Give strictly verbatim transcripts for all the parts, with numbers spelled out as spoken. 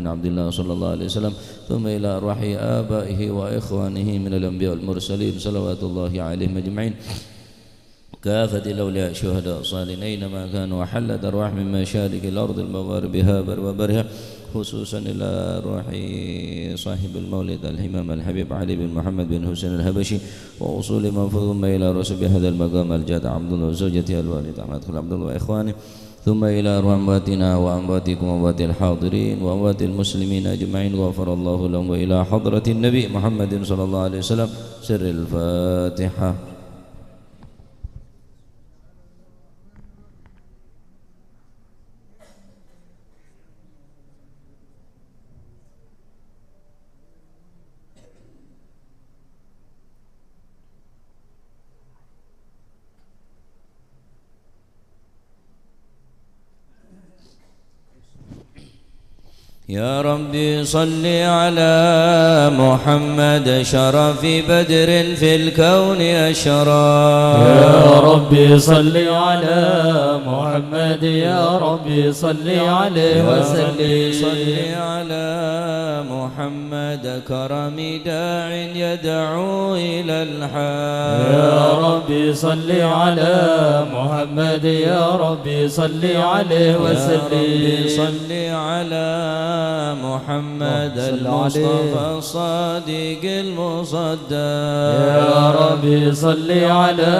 عبد الله صلى الله عليه وسلم، ثم إلى أرواح آبائه وإخوانه من الأنبياء والمرسلين، صلوات الله عليهم أجمعين، كافة الأولياء الشهداء الصالحين أينما كانوا، وحلت أرواح من مشارق الأرض المغاربها وبرها، خصوصا إلى أرواح صاحب المولد الإمام الحبيب علي بن محمد بن حسين الحبشي وأصول من فوق، ثم إلى رسول بهذا المقام الجاد عبد الله وزوجته الوالد أحمد خليل عبد الله وإخوانه، ثم إلى أرواح أمواتنا وأمواتكم وأموات الحاضرين وأموات المسلمين أجمعين، غفر الله لهم، وإلى حضرة النبي محمد صلى الله عليه وسلم. سر الفاتحة. يا رب صل على محمد شرف بدر في الكون أشرق. يا رب صل على محمد، يا رب صل عليه وسلم. صل على محمد كرم داع يدعو إلى الحق. يا رب صل على محمد، يا رب صل عليه وسلم. يا رب صل على محمد اللهم صل عليه. المصطفى الصادق المصدق. يا رب صل على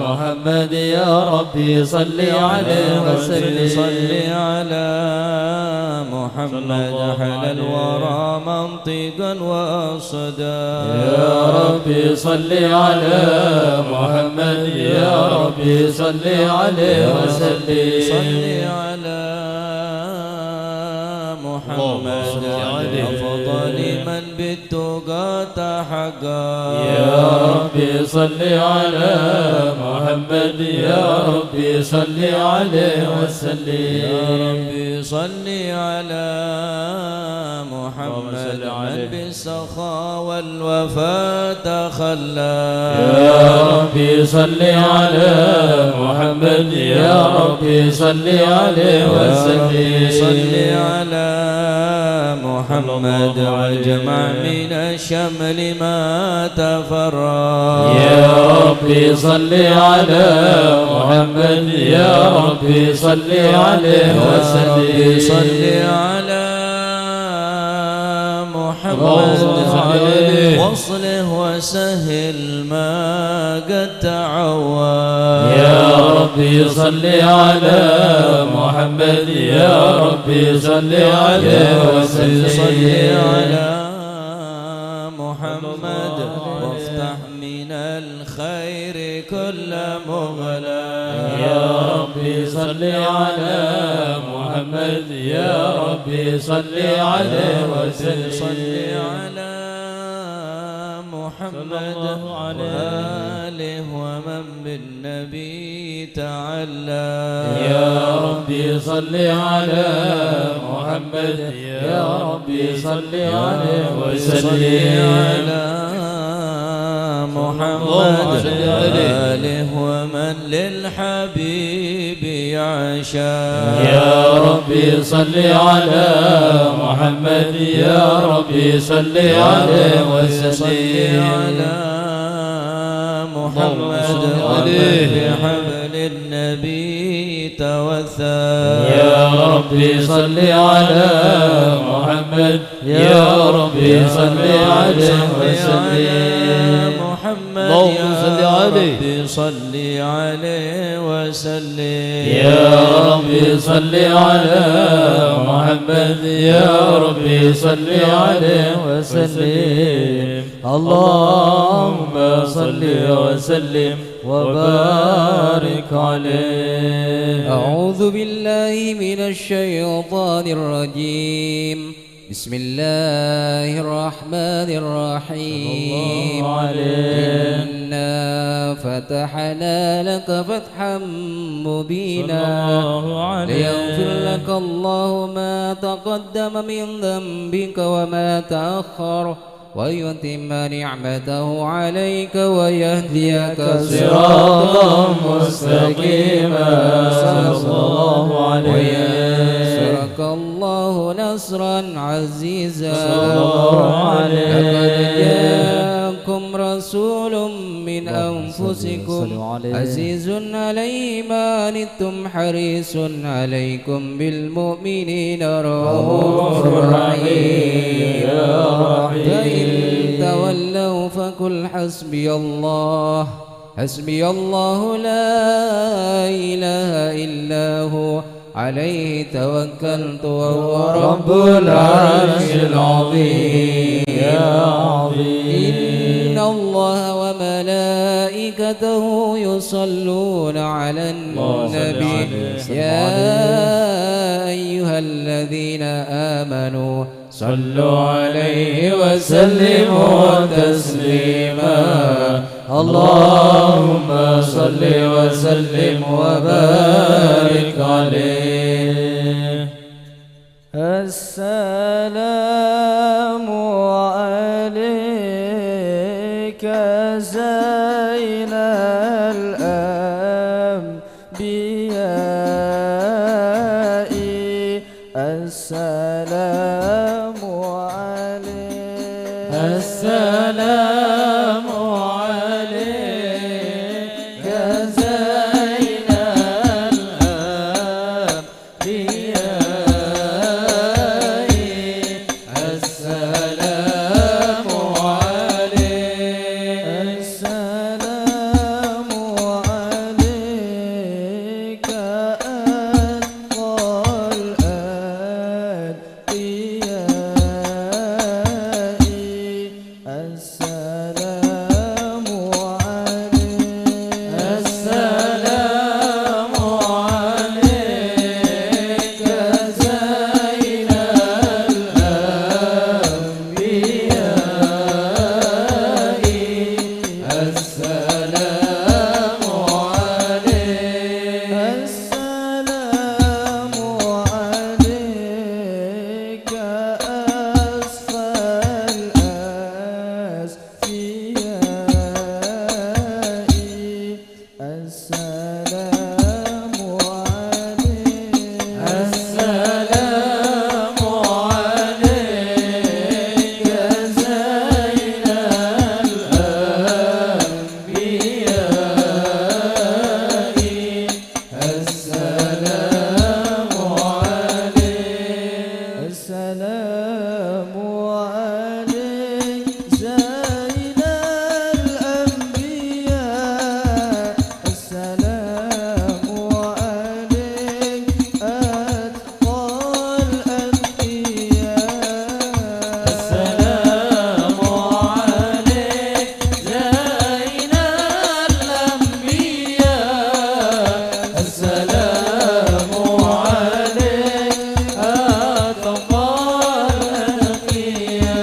محمد، يا رب صل عليه وسلم. صل على محمد صلى الله عليه. حلى الورى منطقا وصدى. يا رب صل على محمد، يا رب صل عليه وسلم. صل على محمد اللهم صل عليه. أفضل من بالتقى تحقق. يا رب صل على محمد، يا رب صل عليه وسلم. يا رب صل على محمد اللهم صل عليه. من بالسخاء والوفاء تخلق. يا رب صل على محمد، يا رب صل عليه وسلم. يا رب صل على محمد واجمع من الشمل ما تفرق. يا رب صل على محمد، يا رب صل عليه وسلم. يا رب صل على محمد اللهم صل عليه. واصلح وسهل ما قد تعوق. يا رب صل على محمد، يا رب صل عليه وسلم. صل على محمد وافتح من الخير كل مغلق. يا رب صل على محمد، يا رب صل عليه وسلم. صل على محمد صلى الله عليه. وآله ومن بالنبي تعلق. يا رب صل على محمد، يا رب صل عليه وسلم. صل على محمد اللهم صل عليه. وآله ومن للحبيب يعشق. يا رب صل على محمد، يا رب صل عليه وسلم. صل على محمد اللهم صل عليه. ومن بحبل النبي توثق. يا رب صل على محمد، يا رب صل عليه وسلم. محمد اللهم صل عليه. يا رب صل عليه وسلم. يا رب صل على محمد، يا رب صل عليه وسلم. اللهم صل وسلم وبارك عليه. أعوذ بالله من الشيطان الرجيم. بسم الله الرحمن الرحيم. صلى الله عليه. إنا فتحنا لك فتحا مبينا. صلى الله عليه. ليغفر لك الله ما تقدم من ذنبك وما تأخر ويتم نعمته عليك ويهديك صراطا مستقيما. صلى الله عليه. وينصرك الله الله نصرا عزيزا. صلى الله عليه. لقد جاءكم رسول من أنفسكم. صلوا عليه. عزيز عليه ما عنتم حريص عليكم بالمؤمنين رءوف رحيم. فإن تولوا فقل حسبي الله، حسبي الله لا إله إلا هو، عليه توكلت وهو رب العرش العظيم. يا عظيم. إن الله وملائكته يصلون على النبي. اللهم صل عليه وسلم عليه. يا أيها الذين آمنوا صلوا عليه وسلموا تسليما. اللهم صل وسلم وبارك عليه. السلام عليك زين الأنبياء. السلام عليك. السلام عليك زين الأنبياء. السلام عليك. السلام عليك أتقى الأنبياء. السلام عليك. السلام عليك زين الأنبياء. السلام عليك. السلام عليك أصفى الأصفياء. السلام عليك. السلام عليك زين الأنبياء. السلام عليك. السلام عليك زين الأنبياء. السلام عليك أتقى الأنبياء. السلام عليك زين الأنبياء. السلام عليك أتقى الأنبياء.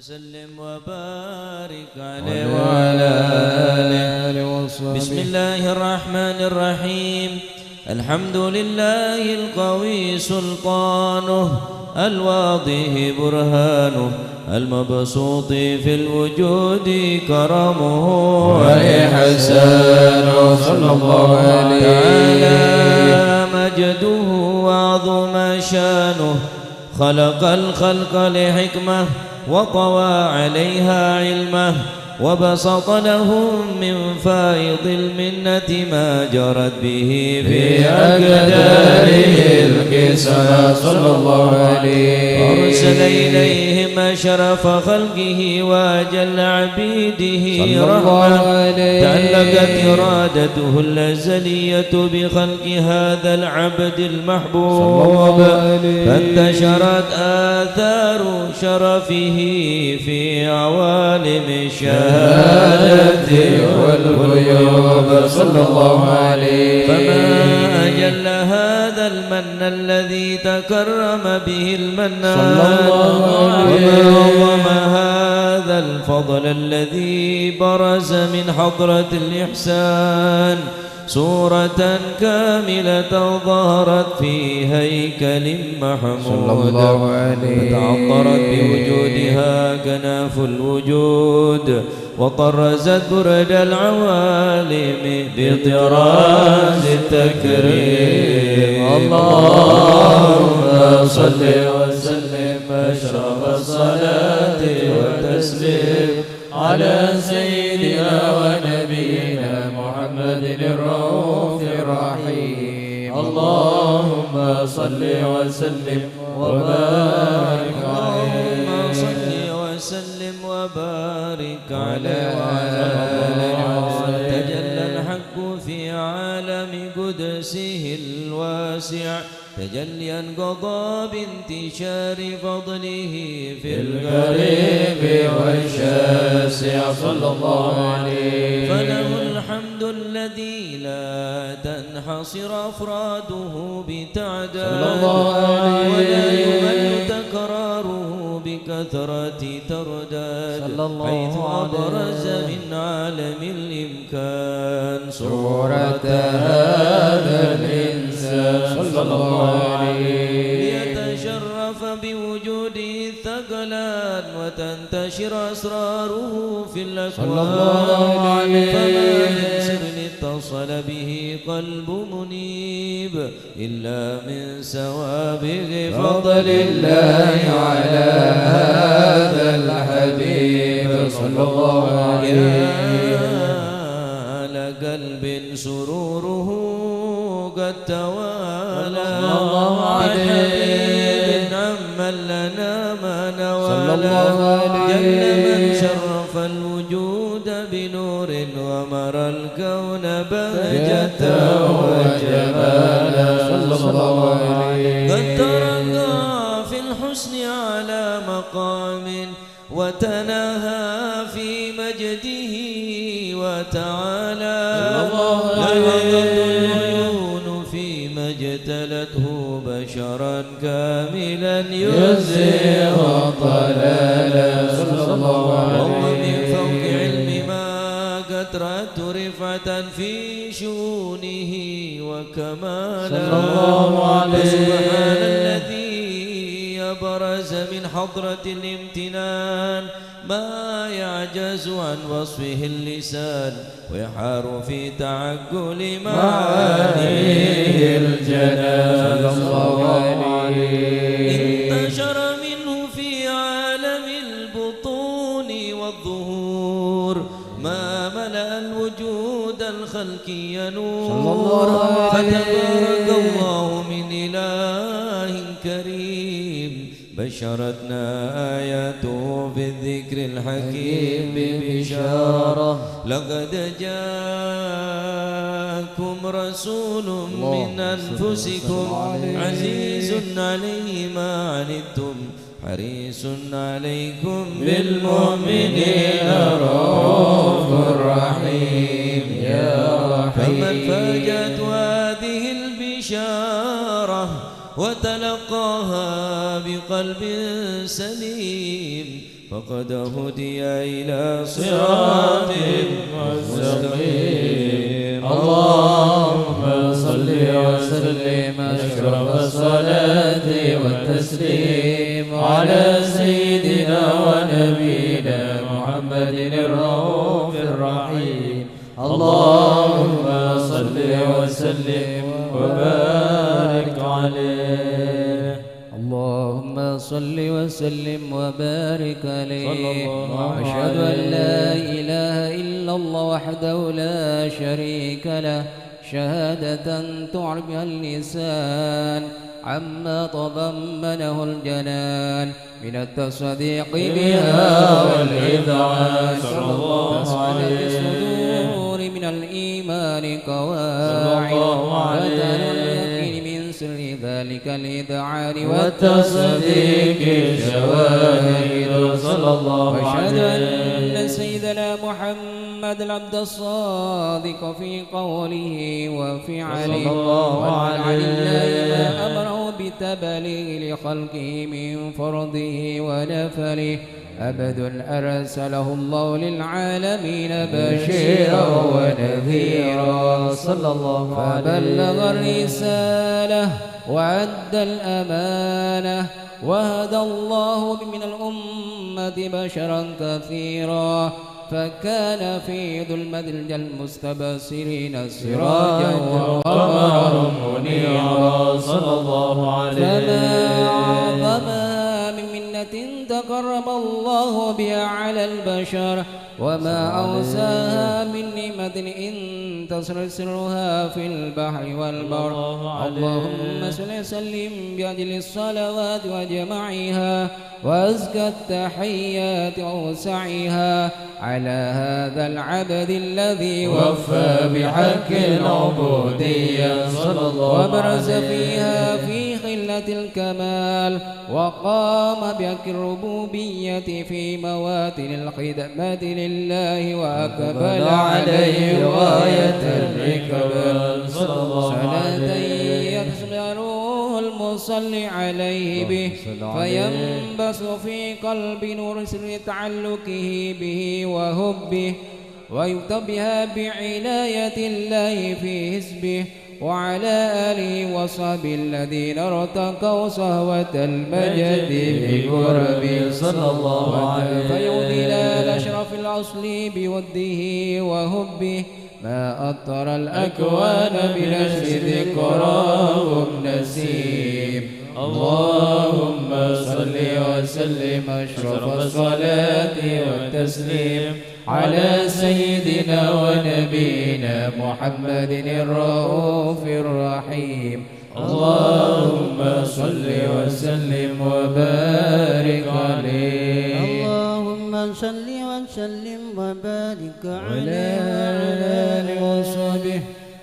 وسلم وبارك عليه وعلى آله وصحبه. بسم الله الرحمن الرحيم. الحمد لله القوي سلطانه، الواضح برهانه، المبسوط في الوجود كرمه وإحسانه. صلى الله عليه. تعالى مجده وعظم شانه، خلق الخلق لحكمة وطوى عليها علمه، وبسط لهم من فائض المنة ما جرت به في أقداره القسمة. صلى الله عليه. أرسل إليهم أشرف خلقه وأجل عبيده رحمة. تعلقت إرادته الأزلية بخلق هذا العبد المحبوب، فانتشرت آثار شرفه في عوالم الشهادة والغيوب. صلى الله عليه. فما أجل هذا المن الذي تكرم به المنان، صلى الله عليه. وما أعظم هذا الفضل الذي برز من حضرة الإحسان صورة كاملة ظهرت في هيكل محمود، صلى الله عليه. فتعطرت بوجودها كنف الوجود، وطرزت برد العوالم بطراز التكريم. اللهم صل وسلم أشرف الصلاة والتسليم على سيدنا ونبينا محمد الرؤوف الرحيم. اللهم صل وسلم وبارك عليه. اللهم صل وسلم وبارك عليه وعلى آله وصحبه. تجلى الحق في عالم قدسه الواسع تجليا قضى بانتشار فضله في القريب والشاسع. صلى الله عليه. فله الحمد الذي لا تنحصر أفراده بتعداد، صلى الله عليه. ولا يمل تكراره بكثرة ترداد، صلى الله عليه. حيث أبرز من عالم الإمكان كان صورة هذا الإنسان. صلى الله عليه. ليتشرف بوجوده الثقلان وتنتشر أسراره في الأكوان. صلى الله عليه. فما من سر اتصل به قلب منيب إلا من سوابغ فضل الله على هذا الحبيب. صلى الله عليه. يا لقلب سروره قد توالى، صلى الله عليه. بحبيب عمن لنا ما نوالى، صلى الله عليه. جل من شرف الوجود بنور ومرى الكون بهجة وجمالا. صلى الله عليه. قد ترقى في الحسن على مقام وتناهى في مجده وتعالى. صلى الله عليه. لحظت العيون فيما اجتلته بشرا كاملا يزيل الضلال. صلى الله عليه. وهو من فوق علم ما قد رأت رفعة في شؤونه وكمالا. صلى الله عليه. فسبحان الذي أبرز من حضرة الامتنان ما يعجز عن وصفه اللسان ويحار في تعقل معانيه الجنان. صلى الله عليه. انتشر منه في عالم البطون والظهور ما ملأ الوجود الخلقي نور. صلى الله عليه. فتبارك الله من إله كريم، بشرتنا آياته في الذكر الحكيم ببشارة. لقد جاءكم رسول من أنفسكم عزيز عليه ما عنتم حريص عليكم بالمؤمنين رءوف رحيم. يا رحيم. فمن فاجأته هذه البشارة وتلقاها بقلب سليم فقد هدي إلى صراط مستقيم. اللهم صل وسلم أشرف الصلاة والتسليم على سيدنا ونبينا محمد الرؤوف الرحيم. اللهم صل وسلم وبارك عليه. اللهم صل وسلم وبارك عليه. صلى الله أشهد أن عليه. لا إله إلا الله وحده لا شريك له، شهادة تعرف بها اللسان عما تضمنه الجنان من التصديق بها والإذعان. صلى الله عليه. الصدور من الإيمان قواعد. صلى الله عليه. وتنال اليقين من سر ذلك الإذعان والتصديق شواهد. صلى الله عليه. وأشهد أن سيدنا محمد العبد الصادق في قوله وفعله. صلى الله عليه. وأن عن الله ما أمره بتبليغ لخلقه من فرضه ونفله. عبد أرسله الله للعالمين بشيرا ونذيرا. صلى الله عليه. فبلغ الرسالة وأدى الأمانة وهدى الله من الأمة بشرا كثيرا، فكان في ظلمة الجهل المستبصرين سراجا وقمرا منيرا. صلى الله عليه. فما أعظمها من منة تكرم الله بها على البشر، وما أوسعها من نعمة انتشر سرها في البحر والبر. الله عليه. اللهم صل وسلم بأجل الصلوات وأجمعها وأزكى التحيات وأوسعها على هذا العبد الذي وفى بحق العبودية. صلى الله عليه. وبرز فيها في خلة الكمال، وقام بحق الربوبية في مواطن الخدمة لله، وأقبل عليه غاية الإقبال. صلى الله عليه. صلاة يتسلى روح المصلي عليه به، اللهم صل عليه. فينبثق في قلبه نور سر تعلقه به وحبه، ويكتب بها بعناية الله في حزبه، وعلى آله وصحبه الذين ارتقوا صحوة المجد بقربه. صلى الله عليه. فيهدي إلى الأشرف الأصل بوده وحبه ما أطر الأكوان بنشر ذكراه النسيم. اللهم صل وسلم أشرف الصلاة والتسليم على سيدنا ونبينا محمد الرؤوف الرحيم. اللهم صل وسلم وبارك عليه. اللهم صل وسلم وبارك عليه وعلى آله وصحبه.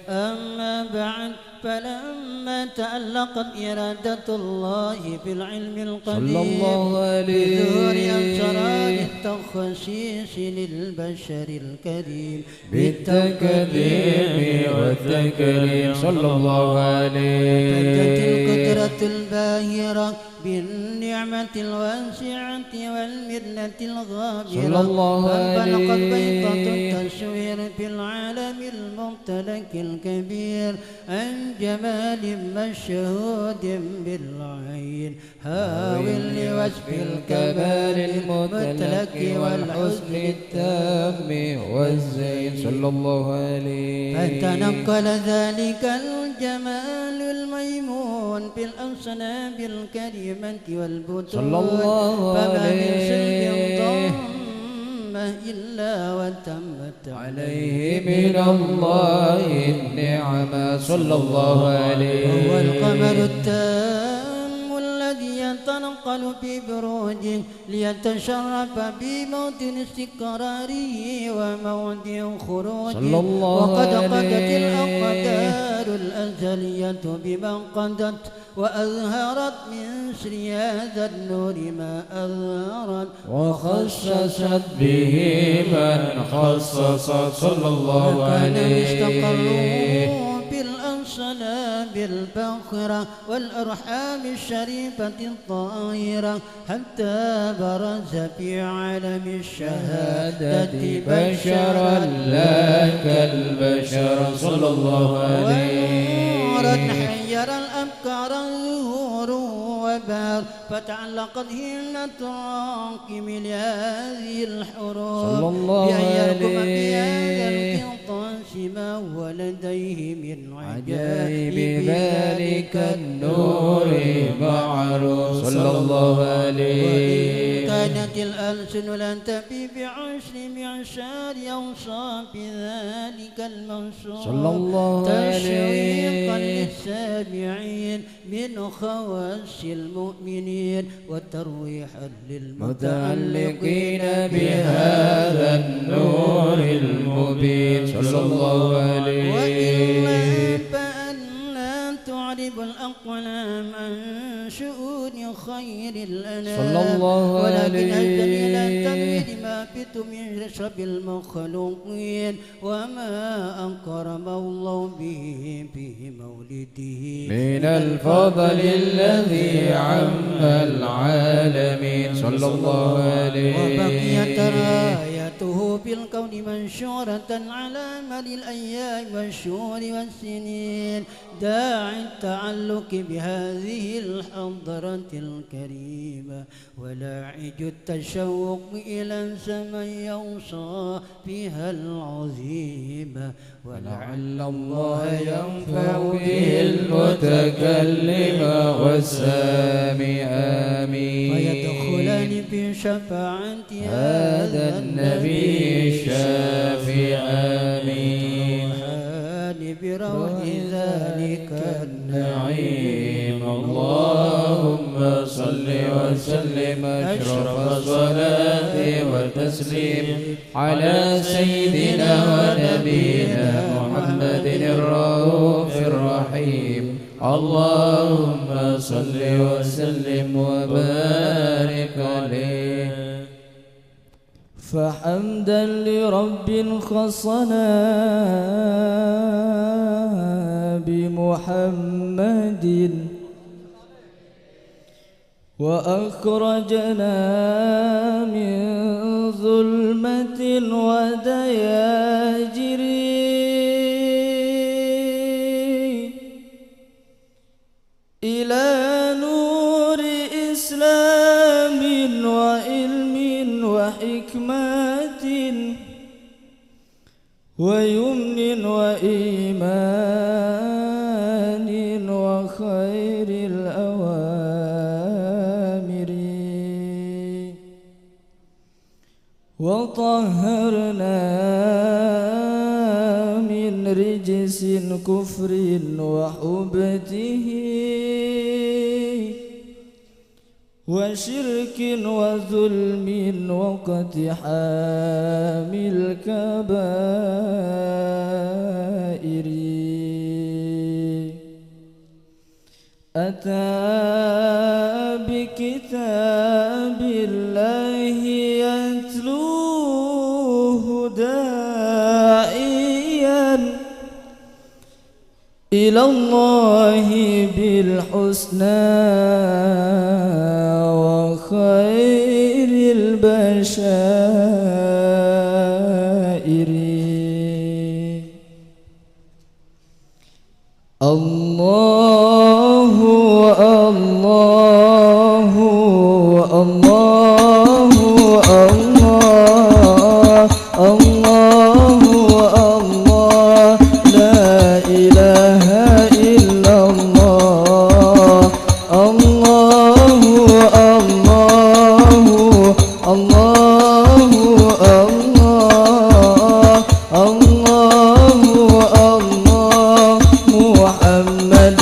أما بعد، فلما تعلقت إرادة الله في العلم القديم صلى الله عليه. بظهور أسرار التخصيص للبشر الكريم بالتقديم والتكريم. صلى الله عليه. امتدت القدرة الباهرة بالنعمة الواسعة والمنة الغامرة. صلى الله عليه. فانفلقت بيضة التصوير في العالم الممتلك الكبير عن جمال مشهود بالعين، هاو لوصف الكمال المطلق والحسن التام والزين. صلى الله عليه. فتنقل ذلك الجمال الميمون في الأصناف الكريمة والبطون. صلى الله عليه. فما من صنف ضم إلا وتمت عليه من الله النعمة. صلى الله عليه. هو القمر التام الذي يتنقل في بروجه ليتشرف في موطن استقراره وموضع خروجه. صلى الله عليه. وقد قضت الأقدار الأزلية بما قضت، وأظهرت من سر هذا النور ما أظهرت، وخصصت به من خصصت. صلى الله عليه. وكان مستقره في الأصل بالبقرة والأرحام الشريفة الطاهرة حتى برز في عالم الشهادة بشرا لا كالبشر. صلى الله عليه. ونورا حير الأفكار نور وبهر فتعلقت همة الراقم لهذه الحروف صلى الله بأن يرقم في هذا عليه. القنطاس ما هو لديه من عجائب عجائب ذلك ذلك النور النور معروف. صلى الله عليه. وإن كانت الألسن لن تفي بعشر معشار أوصاف ذلك الموصوف صلى الله عليه. تشويقا للسامعين من خواص المؤمنين وترويحا للمتعلقين بهذا النور المبين. صلى الله عليه. وإلا فأنا تعرب الأقلام عن شؤون خير الأنام. صلى الله ولكن عليه. أجل إلى تمييز ما فيت من رشب المخلوقين وما أكرم الله به في مولده من الفضل الذي عم العالمين. صلى الله عليه. وبقيت رايته في الكون منشورة على مر الأيام والشهور والسنين، داعي التعلق بهذه الحضرة الكريمة ولاعج التشوق إلى سماع أوصافها العظيمة، ولعل الله ينفع به المتكلم والسامع. آمين. فيدخلان في شفاعة هذا النبي الشافع. آمين. ويروحان بروح ذلك النعيم. اللهم صل وسلم أشرف الصلاة والتسليم على سيدنا ونبينا محمد الرؤوف الرحيم. اللهم صل وسلم وبارك عليه. فحمدا لرب خصنا بمحمد وأخرجنا من ظلمة ودياجر إلى نور إسلام وعلم وحكمة ويمن وإيمان وخير الأوامر، وطهرنا من رجس كفر وحبته وشرك وظلم واقتحام الكبائر. أتى بكتاب الله يتلوه داعيا إلى الله بالحسنى وخير البشائر. الله، الله، الله، الله، الله، الله، لا إله إلا الله. الله، الله، الله، الله، الله، الله، محمد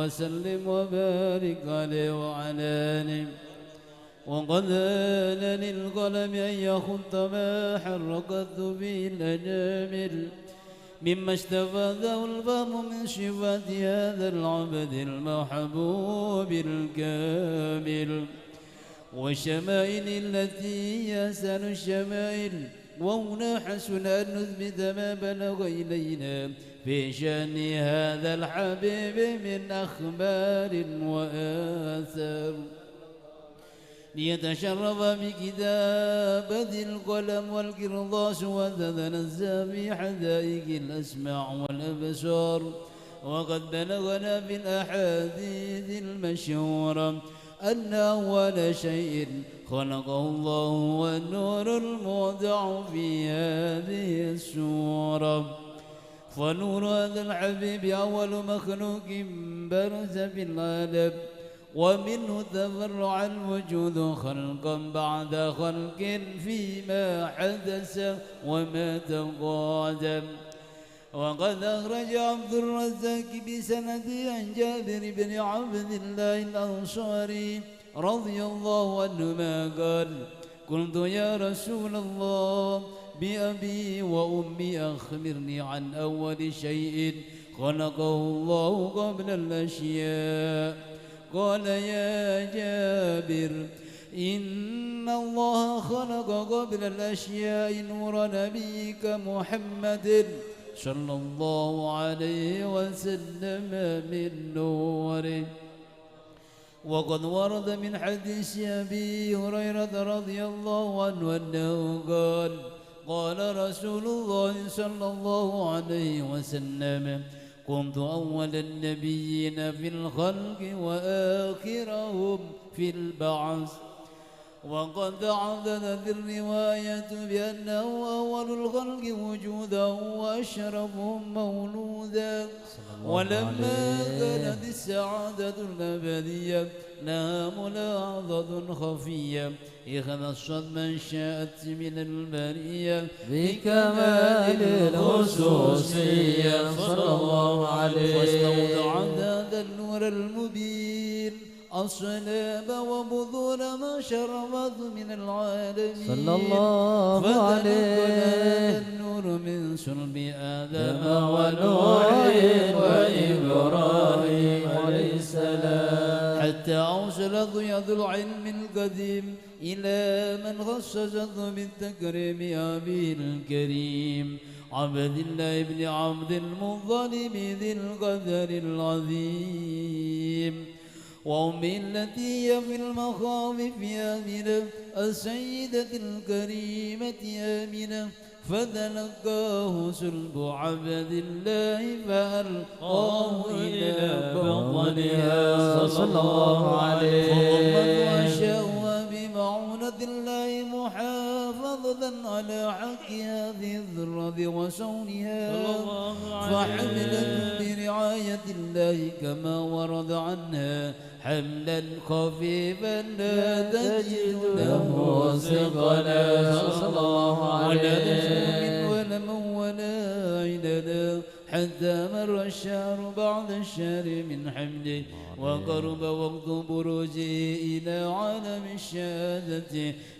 وسلم وبارك عليه وعلى آله. وقد آن للقلم أن يخط ما حركته به الأنامل، مما استفاده الفهم من صفات هذا العبد المحبوب الكامل، والشمائل التي هي أحسن الشمائل. وهنا حسن أن نثبت ما بلغ إلينا في شأن هذا الحبيب من أخبار وآثار، ليتشرف بكتابة القلم والقرطاس وتتنزه في حدائق الأسماع والأبصار. وقد بلغنا في الأحاديث المشهورة أن أول شيء خلقه الله هو النور الموضع في هذه السورة. فنور هذا الحبيب أول مخلوق برز في العالم، ومنه تفرع الوجود خلقا بعد خلق فيما حدث وما تقادم. وقد أخرج عبد الرزاق بسنده عن جابر بن عبد الله الأنصاري رضي الله عنهما قال: قلت: يا رسول الله، بأبي وأمي أخبرني عن أول شيء خلقه الله قبل الأشياء. قال: يا جابر، إن الله خلق قبل الأشياء نور نبيك محمد صلى الله عليه وسلم من نوره. وقد ورد من حديث أبي هريرة رضي الله عنه أنه قال: قال رسول الله صلى الله عليه وسلم: كنت أول النبيين في الخلق وآخرهم في البعث. وقد تعددت الروايات بأنه أول الخلق وجودا وأشرفهم مولودا. صلى الله ولما عليه. كانت السعادة الأبدية لها ملاحظة خفية، اختصت من شاءت من البرية بكمال الخصوصية. صلى الله عليه. فاستودعت هذا النور المبين أصلاب وبذور ما شرفت من العالمين. صلى الله فتنقل عليه. هذا النور من صلب آدم ونوح وإبراهيم عليه السلام. حتى أوصل ضياء العلم القديم إلى من خصصته بالتكريم أبيه الكريم عبد الله بن عبد المطلب ذي القدر العظيم. وأمه التي هي في المخاوف آمنة، السيدة الكريمة آمنة، فتلقاه صلب عبد الله فألقاه إلى بطنها. صلى الله عليه. فضمته أحشاؤها بمعونة الله محافظة على حق هذه الذرة وصونها. صلى الله عليه. فحملته برعاية الله كما ورد عنها حملا خفيفا لا تجد له ثقلا. صلى الله عليه. ولا نشأ من ولم ولا عددا حتى مر الشهر بعد الشهر من حمله وقرب وقت بروزه إلى عالم الشهادة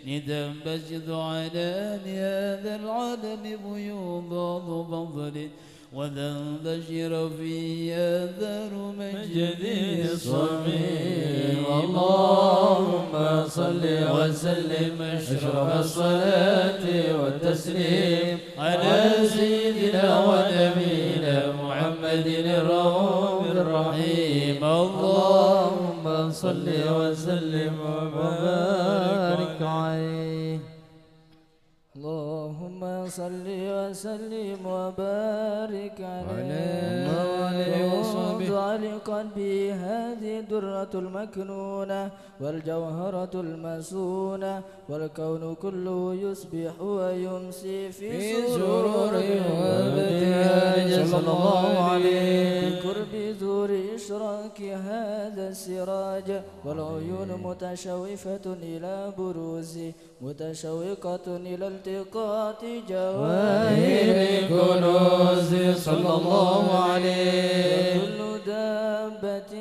لتنبسط على أهل هذا العالم فيوضاض فضله وتنتشر فيه آثار مجده الصميم. اللهم صل وسلم أشرف الصلاة والتسليم على سيدنا ونبينا محمد الرؤوف الرحيم. اللهم صل وسلم وبارك عليه. اللهم صل وسلم وبارك عليه. وعلى آله وصحبه. وموضع قلبي هذه الدرة المكنونة والجوهرة المصونة، والكون كله يصبح ويمسي في في سرور سرور وابتهاج. صلى الله عليه. بقرب زور إشراق هذا السراج، والعيون متشوفة إلى بروزه متشوقة إلى التقاط جواهر جواهر كنوز. صلى الله عليه. وكل دابة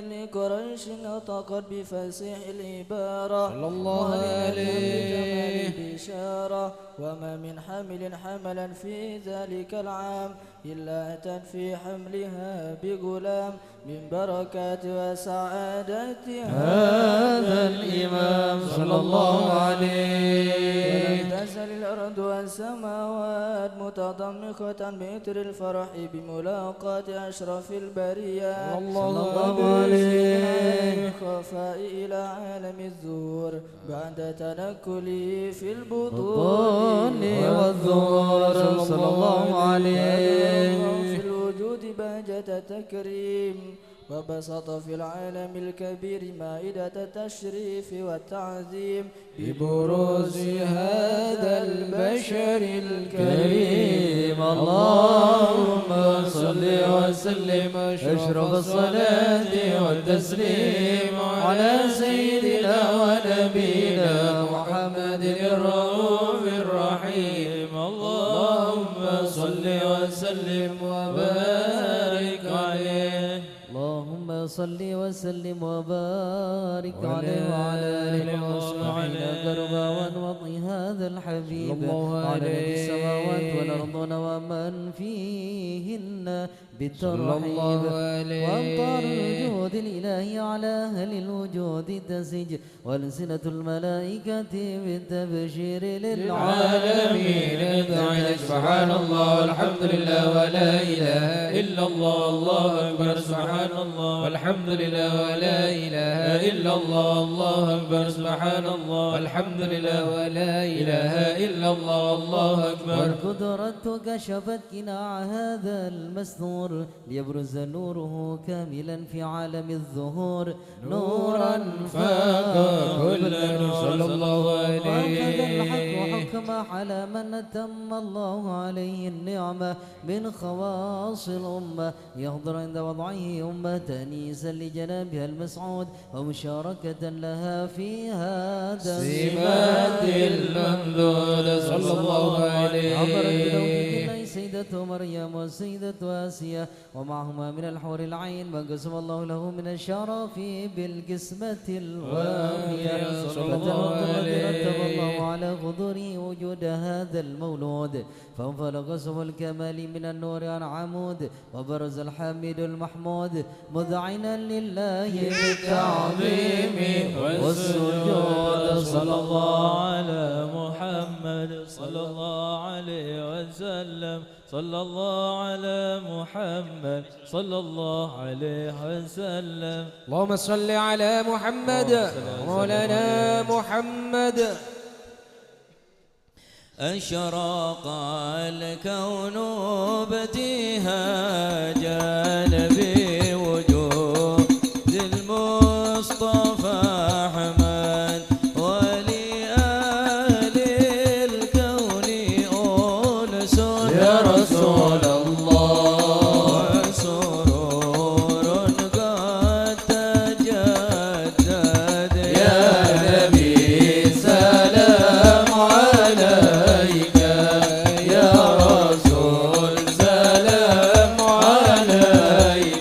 قريش نطقت بفصيح العبارة، صلى الله عليه. بجمال البشارة، وما من حامل حملا في ذلك العام إلا أتت في حملها بغلام من بركات وسعادة هذا الإمام، صلى الله عليه. ولم تزل الأرض والسماوات متضمخة بإثر الفرح بملاقاة أشرف البريات، صلى الله عليه. من الخفاء إلى عالم الظهور بعد تنقله في البطون والظهور، صلى الله عليه. في الوجود بهجة تكريم، وبسط في العالم الكبير مائدة التشريف والتعظيم ببروز هذا البشر الكريم. اللهم صل وسلم أشرف الصلاة والتسليم على سيدنا ونبينا محمد الرؤوف الرحيم. اللهم صل وسلم وبارك عليه. اللهم صل وسلم وبارك عليه وعلى آله وصحبه أجمعين. وأرض هذا الحبيب صلى الله عليه. وعلى نبي السماوات والأرض ومن فيهن بالترحيب. صلى الله عليه. وأمطار الجود الإلهي على أهل الوجود تسيج، وألسنة الملائكة بالتبشير للعالمين. سبحان الله والحمد لله ولا إله إلا الله، الله أكبر، سبحان الله والحمد لله ولا إله إلا الله، الله أكبر، سبحان الله والحمد لله ولا إله إلا الله، الله أكبر. والقدرة كشفت قناع هذا المستور ليبرز نوره كاملا في عالم الظهور، نورا فاق كل نور، صلى الله عليه. وأخذ الحق حكمه على من أتم الله عليه النعمة من خواص الأمة، يحضر عند وضعه أمة تأنيسا لجنابها المسعود ومشاركة لها في هذا السمات الممدود، صلى الله عليه. حضرت بنوبة الله سيدة مريم والسيدة آسيا ومعهما من الحور العين ما قسم الله له من الشرف بالقسمة الوافية. صلى الله عليه. رتب الله على حضوره وجود هذا المولود، فانفلق سبل الكمال من النور عن عمود، وبرز الحميد المحمود مذعنا لله بالتعظيم والسجود. صلى الله على محمد، صلى الله عليه وسلم. صلى الله على محمد، صلى الله عليه وسلم. اللهم صل على محمد، اللهم صل على مولانا محمد. أشرق الكون بابتهاجا بوجود المصطفى أحمد، ولأهل الكون أنس يا رسول الله، وسرور قد تجدد. يا نبي سلام عليك، يا رسول سلام عليك.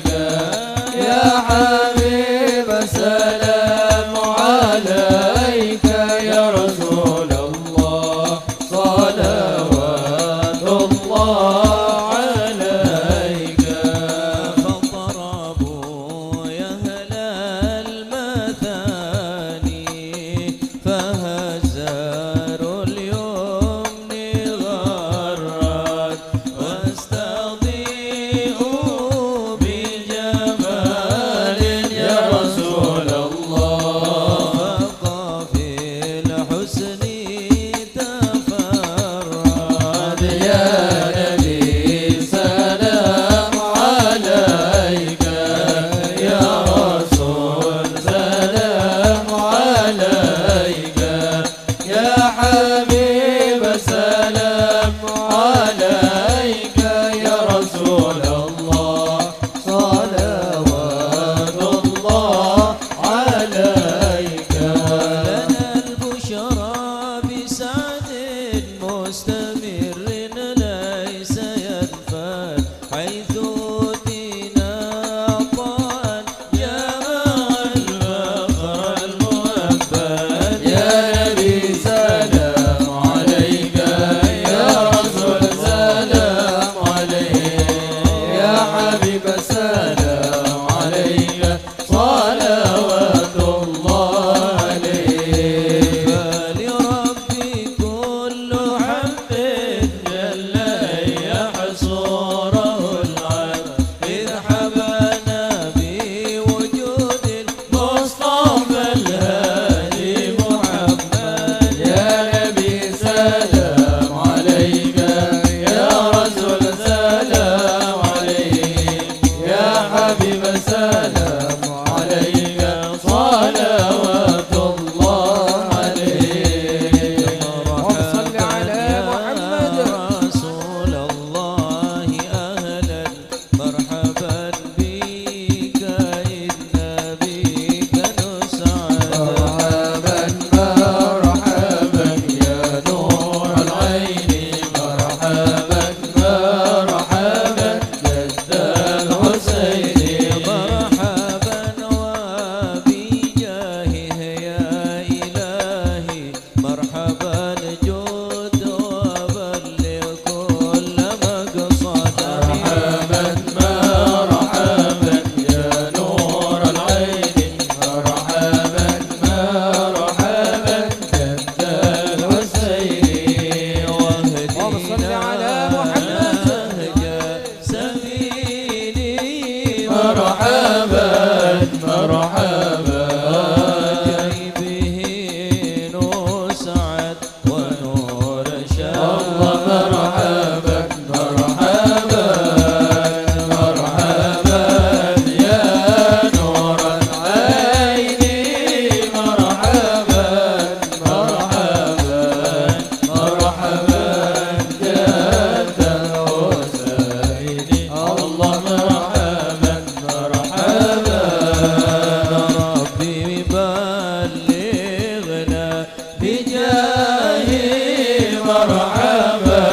مرحبا،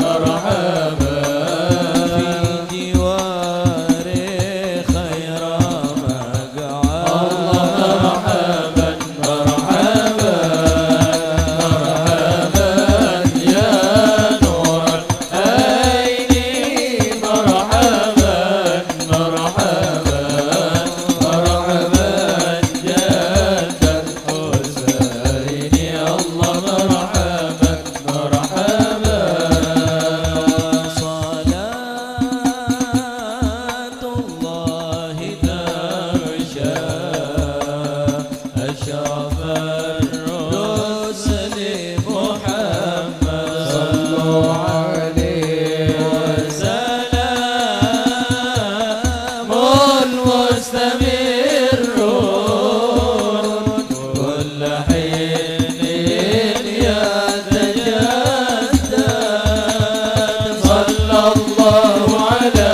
مرحبا. في جواري خير مقعد. الله مرحبا، مرحبا، مرحبا يا نور العين. مرحبا، مرحبا، مرحبا جد الحسين. الله مرحبا، مرحبا. صلاة الله تغشى أشرف الرسل محمد. صلوا عليه. وسلام مستمر كل حين يتجدد. صلى الله على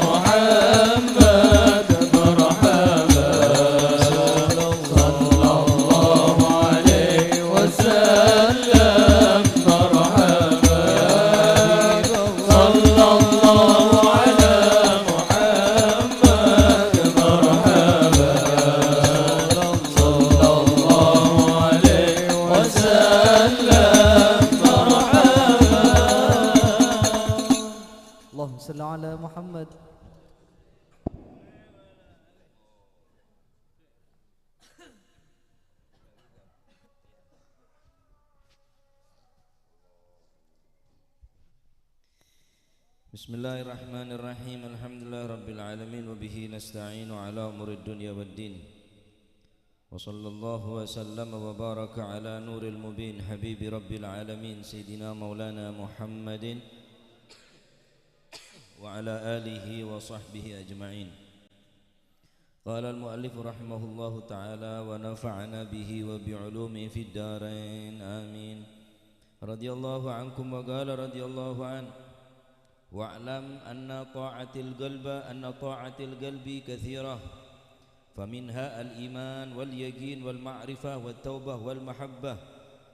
محمد. مرحبا. صلى الله عليه وسلم. مرحبا. صلى الله على محمد. مرحبا. صلى الله عليه وسلم. مرحبا. اللهم صل على محمد. بسم الله الرحمن الرحيم. الحمد لله رب العالمين، وبه نستعين على أمور الدنيا والدين. وصلى الله وسلم وبارك على نور المبين حبيب رب العالمين سيدنا مولانا محمد وعلى آله وصحبه أجمعين. قال المؤلف رحمه الله تعالى ونفعنا به وبعلومه في الدارين، آمين. رضي الله عنكم وقال رضي الله عنه: واعلم أن طاعة القلب، أن طاعة القلب كثيرة، فمنها الإيمان واليقين والمعرفة والتوبة والمحبة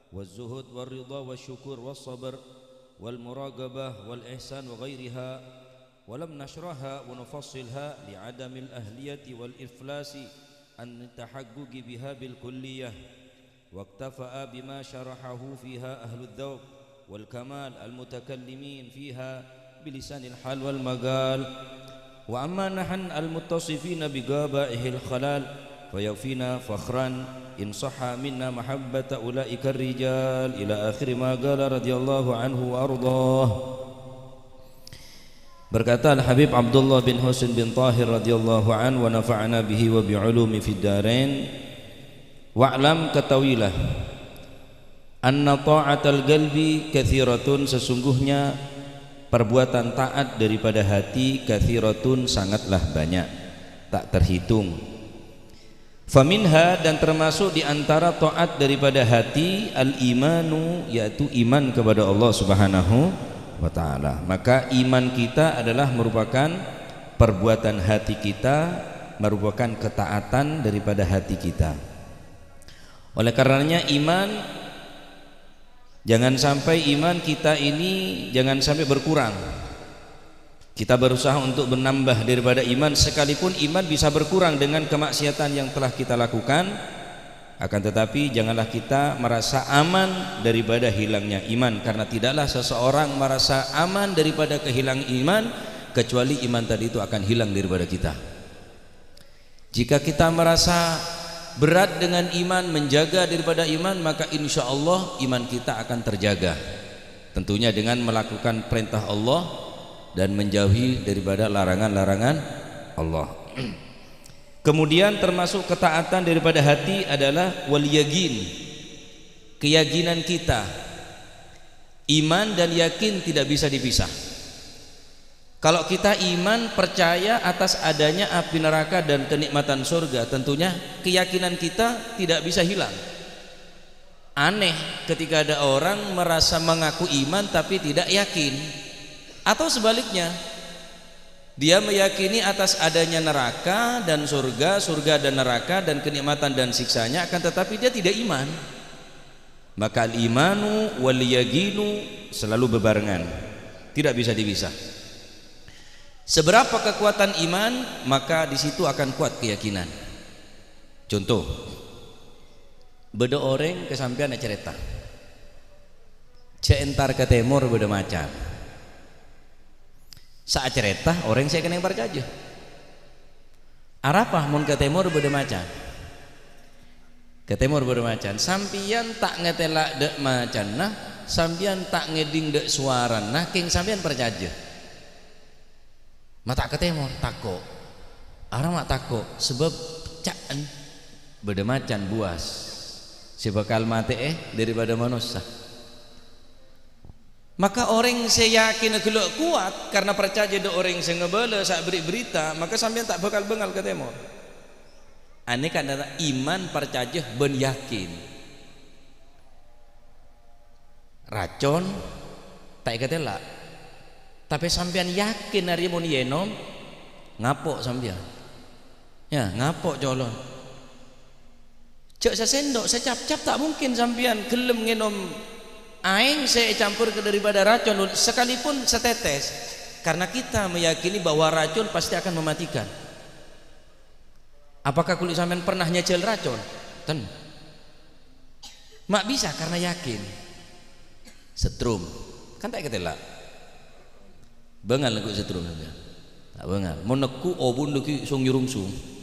والزهد والرضا والشكر والصبر والمراقبة والإحسان وغيرها، ولم نشرحها ونفصلها لعدم الأهلية والإفلاس عن التحقق بها بالكلية، واكتفى بما شرحه فيها أهل الذوق والكمال المتكلمين فيها بلسان الحال والمقال. وأما نحن المتصفين بقبائح الخلال فيكفينا فخرا إن صح منا محبة أولئك الرجال، إلى آخر ما قال رضي الله عنه وأرضاه. Berkata Al-Habib Abdullah bin Husin bin Tahir radhiyallahu anhu, wa nafa'ana bihi wa bi ulumi fid darain, "Wa'lam," ketahuilah, "anna ta'atal qalbi kathiratun," sesungguhnya perbuatan taat daripada hati, "kathiratun," sangatlah banyak, tak terhitung. Faminha, dan termasuk di antara taat daripada hati, al-imanu, yaitu iman kepada Allah Subhanahu wa Ta'ala. Maka, iman kita adalah merupakan perbuatan hati kita, merupakan ketaatan daripada hati kita. Oleh karenanya, iman, jangan sampai iman kita ini jangan sampai berkurang. Kita berusaha untuk menambah daripada iman, sekalipun iman bisa berkurang dengan kemaksiatan yang telah kita lakukan. Akan tetapi, janganlah kita merasa aman daripada hilangnya iman, karena tidaklah seseorang merasa aman daripada kehilangan iman, kecuali iman tadi itu akan hilang daripada kita. Jika kita merasa berat dengan iman, menjaga daripada iman, maka insya Allah iman kita akan terjaga. Tentunya dengan melakukan perintah Allah dan menjauhi daripada larangan-larangan Allah. Kemudian, termasuk ketaatan daripada hati adalah wal yakin, keyakinan kita. Iman dan yakin tidak bisa dipisah. Kalau kita iman, percaya atas adanya api neraka dan kenikmatan surga, tentunya keyakinan kita tidak bisa hilang. Aneh ketika ada orang merasa mengaku iman tapi tidak yakin. Atau sebaliknya, dia meyakini atas adanya neraka dan surga, surga dan neraka dan kenikmatan dan siksanya, akan tetapi dia tidak iman. Maka al-imanu wal yaqinu selalu bebarengan, tidak bisa dipisah. Seberapa kekuatan iman, maka di situ akan kuat keyakinan. Contoh, bâdâ orèng ka sampèyan acarèta, "Jhâ' entar ka tèmor, bâdâ macan." Saacarèta orèng sè kennèng parcajâ. Arapa mon ka tèmor bâdâ macan? Ka tèmor bâdâ macan. Sampèyan ta' ngatèla' dâ' macanna, sampèyan ta' ngèdhing dâ' sowarana, kèng sampèyan parcajâ. Ma' ta' ka tèmor, tako'. Arapa ma' tako'? Sabâb ca'en bâdâ macan buwas sè bhâkal matè'è dâripadâ manossa. Maka orèng sè yakinna ghellâ' kowat karna parcajâ dâ' orèng sè ngabâlâ sè aberri' berita, maka sampèyan ta' bhâkal bângal ka tèmor. Anèka dâ' iman, parcajâ, bân yakin. Racon ta' èkatèla', tapè sampèyan yakin arèya mon èènom, ngapo' sampèyan. Ya, ngapo' colon. Jhâ' sasèndok, sacapcap, ta' mungkin sampèyan ghellem ngènom aèng sè ècampor ka dâripadâ racon, sekalipun setetes, karena kita meyakini bahwa racun pasti akan mematikan. Apakah kulâ sampèyan pernah nyajhâl racon? Ten. Ma' bisa karena yakin. Setrum. Kan ta' èkatèla'. Bângal neggu' setrum sampèyan? Ta' bângal. Mon neggu' obun lagi song-nyurungsung.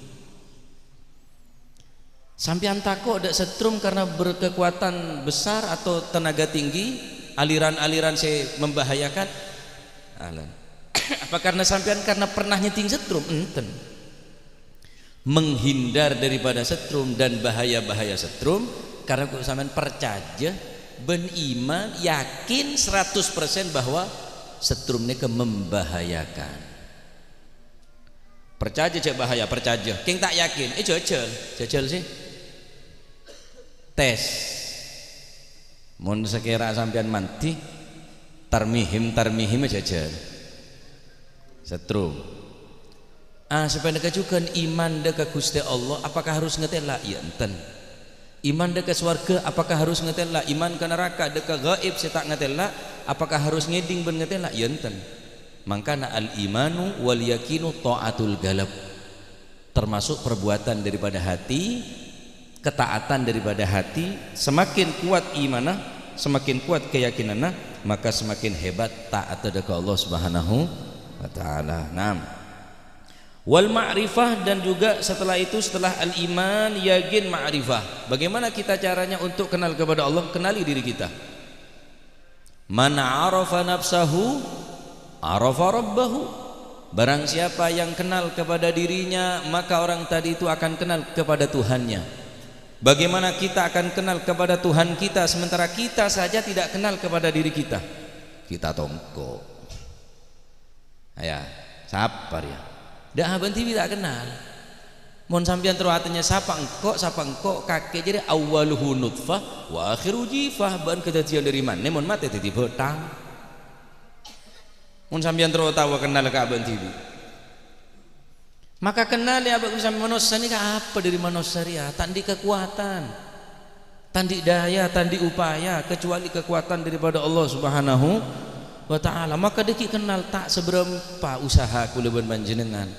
Sampèyan tako' dâ' setrum karena berkekuatan besar atau tenaga tinggi, aliran-aliran sè membahayakan? Alan. Apa karena sampèyan karena pernah nyèdhing setrum? Enten. Menghindar daripada setrum dan bahaya-bahaya setrum, karena kok sampèyan parcajâ bân iman, yakin seratus persen bahwa setrum nèka membahayakan. Parcajâ jhâ' bahaya, parcajâ. Kèng ta' yakin, eh, jhâjhâl. Jhâjhâl sih. Tes. Mon sakèra sampèyan mandhi, tarmihim-tarmihim jhâjhâl. Setrum. Ah, sapanèka jhughân iman dâ' ka Ghustè Allah, apakah harus ngatèla'? Ya, enten. Iman dâ' ka sowarghâ, apakah harus ngatèla'? Iman ka naraka dâ' ka gaib sè ta' ngatèla', apakah harus ngèdhing bân ngatèla'? Ya, enten. Mangkana al-imanu wal yaqinu tha'atul qalb. Termasuk perbuatan daripada hati, ketaatan daripada hati. Semakin kuat imanna, semakin kuat keyakinanna, maka semakin hebat taat dâ' ka Allah Subhanahu wa Ta'ala. Naam. Wal ma'rifah, dan juga setelah itu, setelah al-iman, yakin, ma'rifah. Bagaimana kita caranya untuk kenal kepada Allah? Kenali diri kita. "Man arafa nafsahu, arafa rabbahu." Barang siapa yang kenal kepada dirinya, maka orang tadi itu akan kenal kepada Tuhannya. Bagaimana kita akan kenal kepada Tuhan kita, sementara kita saja tidak kenal kepada diri kita? Kita tongko'. Aya, sapa rèya? Dâ' abâ'na dhibi' ta' kennal. Mon sampèyan terro atanya, "Sapa engko', sapa engko'?" Kakè jârèya, "Awwaluhu nutfah, wa akhiru jifah." Bâ'na kadhâddhiyân dâri manè mon matè dhâddhi bhâthang? Mon sampèyan terro tao kennal ka abâ'na dhibi'. Maka kennalè abâ' sami manossa nèka apa dâri manossa rèya? Ta' andi' kakowadhân. Ta' andi' daya, ta' andi' upaya, kecuali kekuatan daripada Allah Subhanahu wa Ta'ala. Maka dhâggi' kennal ta' sabârâmpa usaha kaulâ bân panjhennengngan,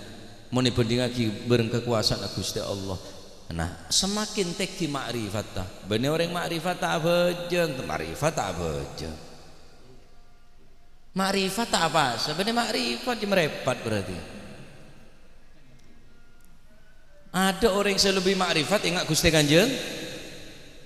mon èbhândhingngaghi bârâng kakowasaanna Ghustè Allah. Nah, semakin tèngghi ma'rifatta. Bânnè orèng ma'rifat ta' abhâjâng, ma'rifat ta' abhâjâng. Ma'rifat ta' apa? Sabâna ma'rifat jâ' marèpat berarti. Ada orèng sè lebbi ma'rifat, enga' Ghustè Kanjeng.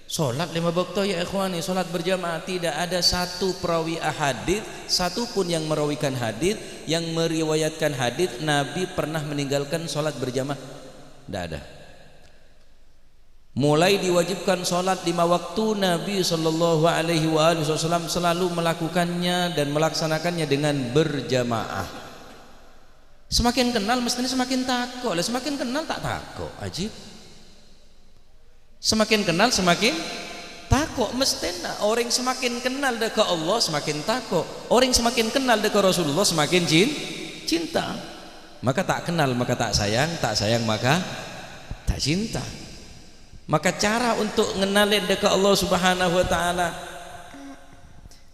Salat lèma bâkto, ya ikhwani, salat berjamaah. Tidak ada satu perawi ahadits, satu pun yang merawikan hadits, yang meriwayatkan hadits, Nabi pernah meninggalkan salat berjamaah. Tidak ada. Mulai diwajibkan salat lima waktu, Nabi sallallahu alaihi wa alihi wasallam selalu melakukannya dan melaksanakannya dengan berjamaah. Semakin kenal, mestèna semakin tako'. Lah, semakin kenal, ta' tako'. Ajib. Semakin kenal, semakin tako'. Mestèna orèng semakin kenal dâ' ka Allah, semakin tako'. Orèng semakin kenal dâ' ka Rasulullah, semakin cin-, cinta. Maka ta' kenal, maka ta' sayang, ta' sayang, maka ta' cinta. Maka cara untuk ngennalè dâ' ka Allah Subhanahu wa Ta'ala,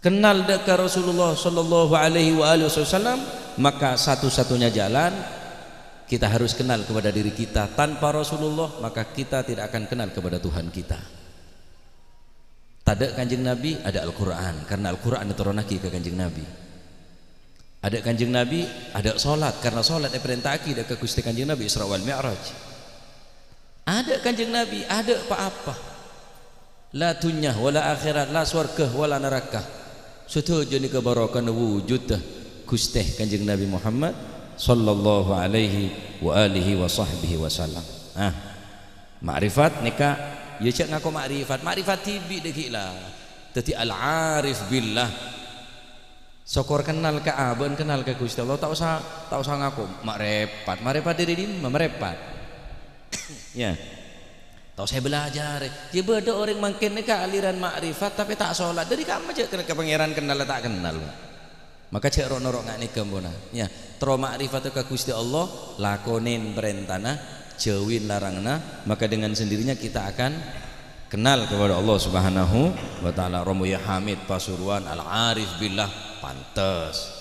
kennal dâ' ka Rasulullah sallallahu alaihi wa alihi wasallam, maka satu-satunya jalan, kita harus kenal kepada diri kita. Tanpa Rasulullah, maka kita tidak akan kenal kepada Tuhan kita. Tadâ' Kanjeng Nabi, adâ' Al-Qur'an, karena Al-Qur'an ètoronaghi ka Kanjeng Nabi. Adâ' Kanjeng Nabi, adâ' salat, karena salat èparènta'aghi dâ' ka Ghustè Kanjeng Nabi Isra wal Mi'raj. Adâ' Kanjeng Nabi, adâ' pa-apa. La dhunnya wala akhirat, la sowarghâ wala naraka. Sadhâjâ nèka barokana wujudda Ghustè Kanjeng Nabi Muhammad sallallahu alaihi wa alihi wa sahbihi wasallam. Ah, ma'rifat nèka, ya, jhâ' ngako ma'rifat. Ma'rifat dhibi' dâggi' la. Dhâddhi al-arif billah. Sokor kennal ka abâ'na, kennal ka Ghustè Allah, ta' osa, ta' osa ngako ma'rifat. Ma'rifat dâri dimma ma'rifat? Ya. Ta' osa èbâlâjârè. Ya, bâdâ orèng mangkèn nèka aliran ma'rifat, tapè ta' salat. Dâri kamma jhâ' kennal ka Pangèran, kennal ta' kennal. Maka jhâ' ro'-noro' nga' nèka, ampon. Ya, terro ma'rifat ka Ghustè Allah, lakonè parèntana, jhâuwi laranganna, maka dengan sendirinya kita akan kenal kepada Allah Subhanahu wa Ta'ala. Romoya Hamid Pasuruan, Al-Arif Billah, pantes.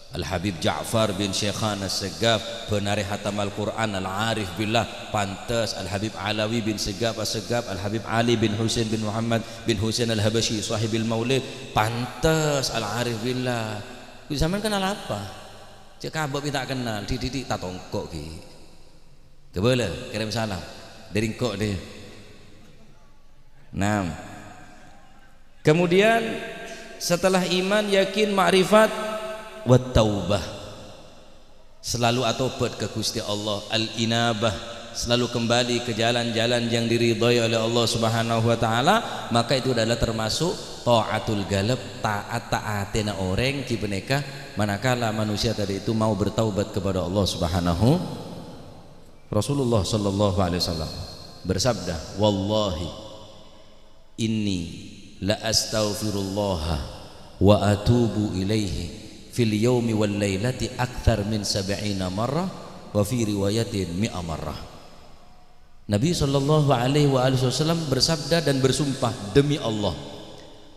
Al-Habib Ja'far bin Syekhana Segaf, bân arè hatam Al-Qur'an, Al-Arif Billah, pantes. Al-Habib Alawi bin Segaf As-Segaf, Al-Habib Ali bin Husain bin Muhammad bin Husain Al-Habasyi, Sahibil Maulid, pantes. Al-Arif Billah. Sampèyan kenal apa? Cè' kabâ' pènta kennal, dhi'-dhi'-dhi' tatongko' ghi'. Kabâlâ, kèrèm salam. Dâri engko' dhi. Enam. Kemudian, setelah iman, yakin, ma'rifat, wat taubah. Selalu atobât ka Ghustè Allah, al-inabah, selalu kembali ke jalan-jalan yang diridhoi oleh Allah Subhanahu wa Ta'ala, maka itu adalah termasuk taatul qalb, taat, taatèna orèng, ghi panèka manakala manusia tadi itu mau bertaubat kepada Allah Subhanahu. Rasulullah sallallahu alaihi wasallam bersabda, "Wallahi inni la astaghfirullaha wa atubu ilaihi fil yaumi wal lailati aktsar min sab'ina marrah wa fi riwayatin mi'a marrah." Nabi sallallahu alaihi wa alihi wasallam bersabda dan bersumpah, "Demi Allah,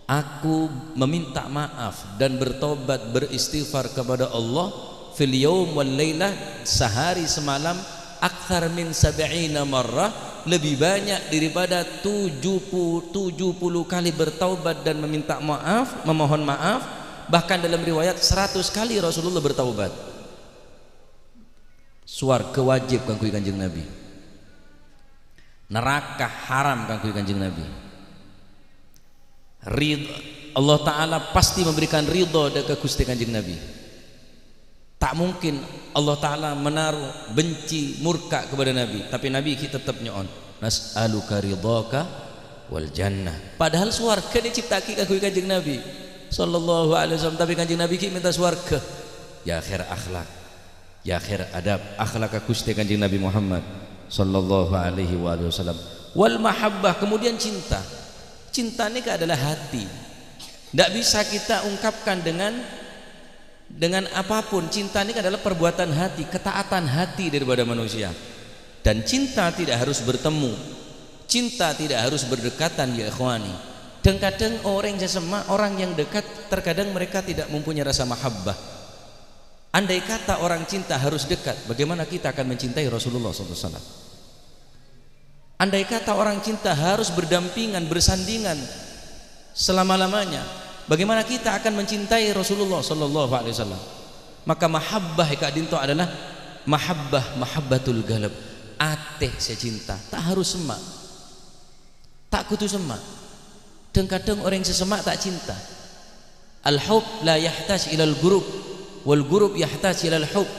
aku meminta maaf dan bertobat, beristighfar kepada Allah fil yaum wal lailah, sehari semalam, aktsar min sab'ina marrah, lebih banyak daripada tujuh puluh, tujuh puluh kali bertaubat dan meminta maaf, memohon maaf, bahkan dalam riwayat seratus kali Rasulullah bertaubat." Sowarghâ wajib kaangghuy Kanjeng Nabi. Naraka haram kaangghuy Kanjeng Nabi. Rid-, Allah Ta'ala pasti memberikan ridho dâ' ka Ghustè Kanjeng Nabi. Ta' mungkin Allah Ta'ala menaruh benci, murka kepada Nabi. Tapè Nabi ghi' tettep nyo'on, "Nas'aluka ridhaka wal jannah." Padahal sowarghâ nè ècipta'aghi kaangghuy Kanjeng Nabi sallallahu alaihi wasallam. Tapè Kanjeng Nabi ghi' mènta sowarghâ. Ya khair akhlak. Ya khair adab, akhlak Ghustè Kanjeng Nabi Muhammad sallallahu alaihi wa alihi wasallam. Wal mahabbah, kemudian cinta. Cinta nèka adalah hati. Ndak bisa kita ungkapkan dengan, dengan apapun. Cinta nèka adalah perbuatan hati, ketaatan hati daripada manusia. Dan cinta tidak harus bertemu. Cinta tidak harus berdekatan, ya ikhwani. Dhâng-kadhâng orèng sè semma', orang yang dekat, terkadang mereka tidak mempunyai rasa mahabbah. Andai kata orang cinta harus dekat, bagaimana kita akan mencintai Rasulullah sallallahu alaihi wasallam? Andai kata orang cinta harus berdampingan, bersandingan selama-lamanya, bagaimana kita akan mencintai Rasulullah sallallahu alaihi wasallam? Maka mahabbah è ka'dinto adalah mahabbah, mahabbatul qalb, atè sè cinta, ta' harus semma'. Ta' kodhu semma'. Dhâng-kadhâng orèng sè semma' ta' cinta. Al-hub la yahtaj ilal qurub, wal qurub yahtaj ilal hub.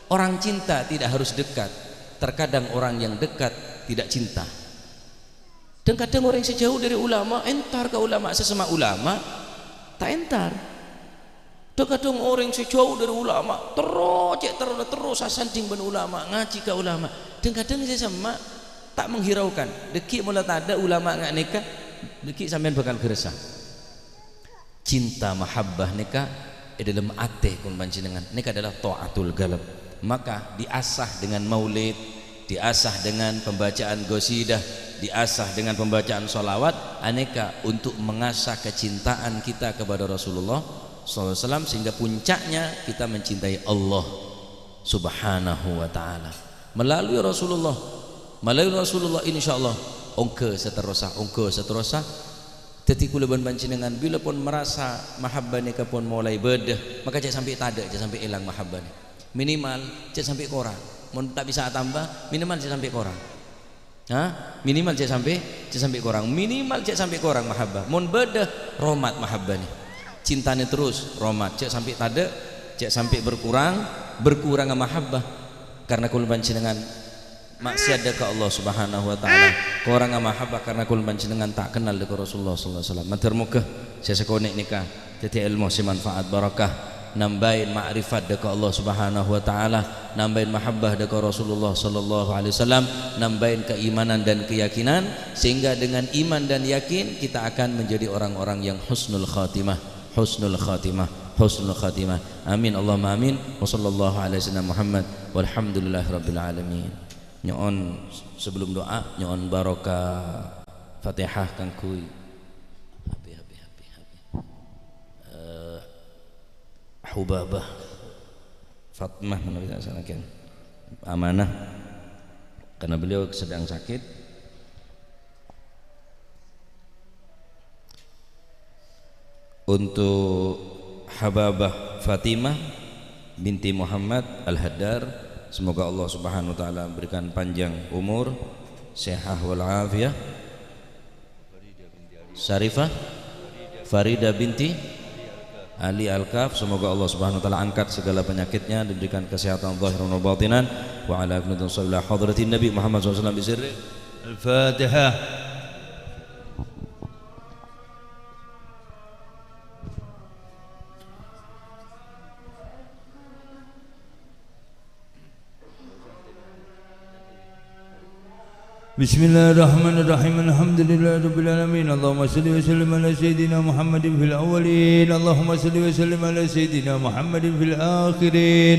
Orang cinta tidak harus dekat. Terkadang orang yang dekat tidak cinta. Dhâng-kadhâng orèng sè jhâu dâri ulama, entar ka ulama, sè semma' ulama, ta' entar. Dhâng-kadhâng orèng sè jhâu dâri ulama, terro cè' terrona, terro sasanding bân ulama, ngajhi ka ulama. Dhâng-kadhâng sè semma' ta' menghiraukan. Dâgghi' mola tadâ' ulama nga' nèka, dâgghi' sampèyan bhâkal ghâressa. Cinta mahabbah nèka è dâlem atè kon panjhennengan. Nèka adalah thaatul qalb. Maka diasah dengan maulid, diasah dengan pembacaan qasidah, diasah dengan pembacaan sholawat, aneka untuk mengasah kecintaan kita kepada Rasulullah sallallahu alaihi wasallam, sehingga puncaknya kita mencintai Allah Subhanahu wa Ta'ala. Melalui Rasulullah, melalui Rasulullah, insyaallah, ongghâ saterrossa, ongghâ saterrossa. Dhâddhi, kaulâ bân panjhennengan, bilâ pon marasa mahabbah nèka pon molaè bâdâ, maka jhâ' sampè' tadâ', jhâ' sampè' èlang mahabbah nèka. Minimal, jhâ' sampè' korang. Mon ta' bisa atamba, minimal jhâ' sampè' korang. Ha? Minimal jhâ' sampè', jhâ' sampè' korang. Minimal jhâ' sampè' korang mahabbah. Mon bâdâ, romat mahabbah nè. Cintanè terros, romat. Jhâ' sampè' tadâ', jhâ' sampè' berkurang, berkurangnga mahabbah. Karena kaulâ panjhennengan maksiat dâ' ka Allah Subhanahu wa Ta'ala. Korangnga mahabbah karena kaulâ panjhennengan ta' kennal dâ' ka Rasulullah sallallahu alaihi wasallam. Mandhâr moghâ sè sakonè' nèka dhâddhi èlmo sè manfaat, barokah, nambâi ma'rifat dâ' ka Allah Subhanahu wa Ta'ala, nambâi mahabbah dâ' ka Rasulullah sallallahu alaihi wasallam, nambâi keimanan dan keyakinan, sehingga dengan iman dan yakin kita akan menjadi orang-orang yang husnul khatimah, husnul khatimah, husnul khatimah. Amin, Allahumma amin. Wa sallallahu ala sayyidina Muhammad walhamdulillahi rabbil alamin. Nyo'on, sebelum doa, nyo'on barokah Fatihah kaangghuy Habib, Habib, Habib, Habib. Eh, Hubabah Fatmah, manabi ta' salah kan. Amanah. Karena beliau sedang sakit. Untuk Hababah Fatimah binti Muhammad Al-Haddar, semoga Allah Subhanahu wa Ta'ala memberikan panjang umur, sehat wal afiyah. Syarifah Farida binti Ali Al-Kaf, semoga Allah Subhanahu wa Ta'ala angkat segala penyakitnya, diberikan kesehatan zahiran wa batinan. Wa ala kulli hadratin Nabi Muhammad sallallahu alaihi wasallam bisirri Al-Fatihah. بسم الله الرحمن الرحيم. الحمد لله رب العالمين. اللهم صل وسلم على سيدنا محمد في الأولين. اللهم صل وسلم على سيدنا محمد في الآخرين.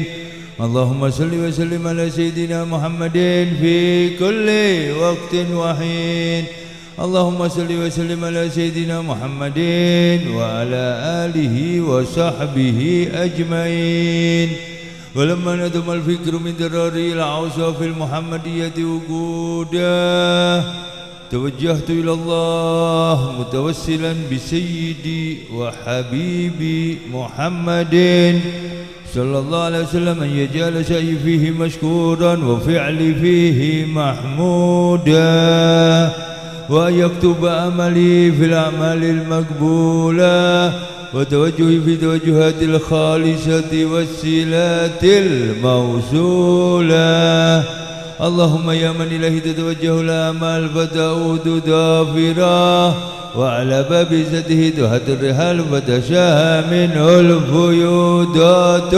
اللهم صل وسلم على سيدنا محمد في كل وقت وحين. اللهم صل وسلم على سيدنا محمد وعلى آله وصحبه أجمعين. ولما نظم الفكر من دراري الأوصاف المحمدية وقودا، توجهت إلى الله متوسلا بسيدي وحبيبي محمد صلى الله عليه وسلم أن يجعل سعي فيه مشكورا وفعلي فيه محمودا، وأن يكتب عملي في الأعمال المقبولة، وتوجهي في توجهات الخالصة والصلة الموصولة. اللهم يا من إليه تتوجه الآمال فتعود ظافرة، وعلى باب عزته تحط الرحال فتشاع منه الفيوضات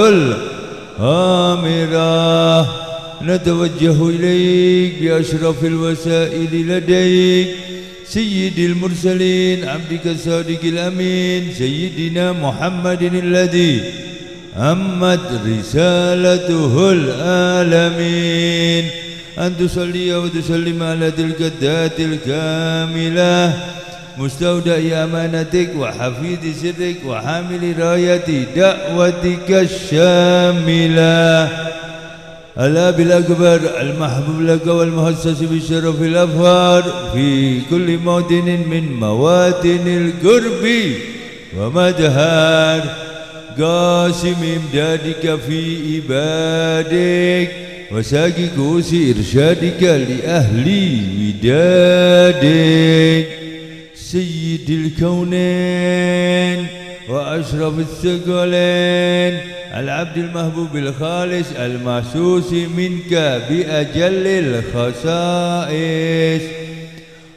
الغامرة. نتوجه إليك بأشرف الوسائل لديك، سيد المرسلين، عبدك الصادق الأمين، سيدنا محمد الذي عمت رسالته العالمين، أن تصلي وتسلم على تلك الذات الكاملة، مستودع أمانتك وحفيظ سرك وحامل راية دعوتك الشاملة. الأب الأكبر المحبوب لك والمخصص بالشرف الأفخر في كل موطن من مواطن القرب ومدهار، قاسم إمدادك في عبادك، وساقي كؤوس إرشادك لأهل ودادك. سيد الكونين وأشرف الثقلين، العبد المحبوب الخالص المخصوص منك بأجل الخصائص.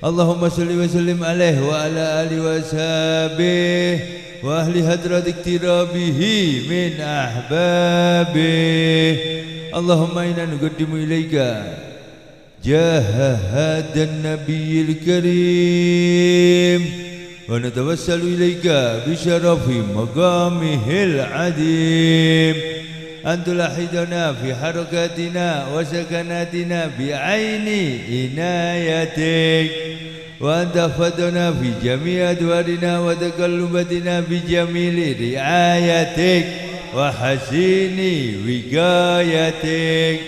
اللهم صل وسلم عليه وعلى آله وأصحابه وأهل حضرة اقترابه من أحبابه. اللهم إنا نقدم إليك جاه هذا النبي الكريم، ونتوسل إليك بشرف مقامه العظيم أن تلاحظنا في حركاتنا وسكناتنا بعين عنايتك، وأن تحفظنا في جميع أدوارنا وتقلباتنا بجميل رعايتك وحسن وقايتك،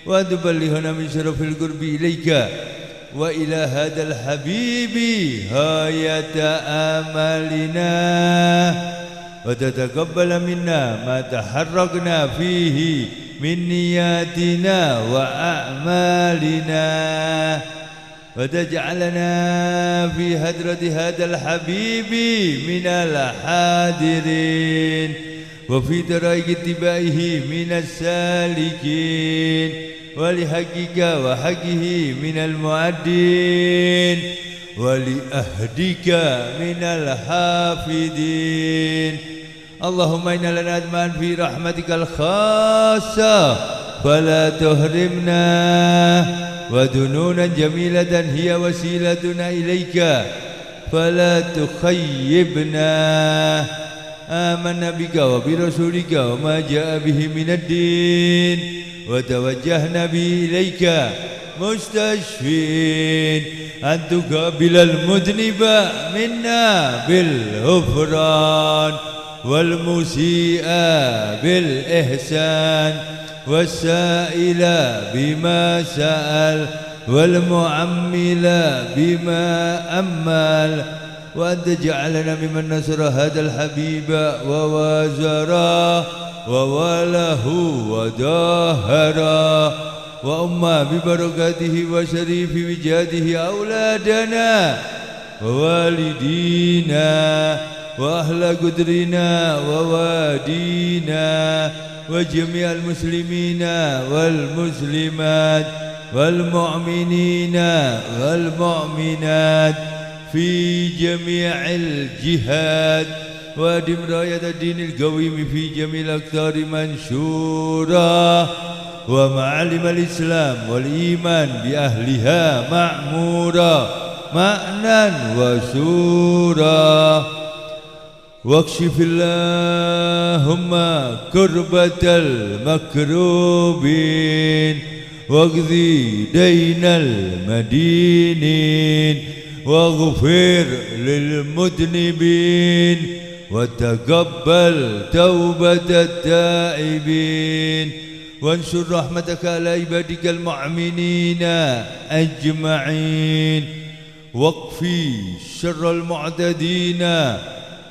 وأن تبلغنا من شرف القرب إليك وإلى هذا الحبيب غاية آمالنا، وتتقبل منا ما تحركنا فيه من نياتنا وأعمالنا، وتجعلنا في حضرة هذا الحبيب من الحاضرين، وفي طريق اتباعه من السالكين، ولحقك وحقه من المؤدين، ولعهدك من الحافظين. اللهم إنا لنا أطمعا في رحمتك الخاصة فلا تحرمنا، وظنونا جميلة هي وسيلتنا إليك فلا تخيبنا. آمنا بك وبرسولك وما جاء به من الدين، وتوجهنا به إليك مستشفين أن تقابل المذنب منا بالغفران، والمسيء بالإحسان، والسائل بما سأل، والمعمل بما أمل، وأن تجعلنا ممن نصر هذا الحبيب ووازره ووالاه وظاهره، وأم ببركاته وشريف وجاهه أولادنا ووالدينا وأهل قدرنا ووادينا وجميع المسلمين والمسلمات والمؤمنين والمؤمنات في جميع الجهات، وأدم راية الدين القويم في جميع الأقطار منشورة، ومعالم الإسلام والإيمان بأهلها معمورة معنى وصورة. واكشف اللهم كربة المكروبين، واقض دين المدينين، واغفر للمذنبين، وتقبل توبة التائبين، وانشر رحمتك على عبادك المؤمنين أجمعين. واكف شر المعتدين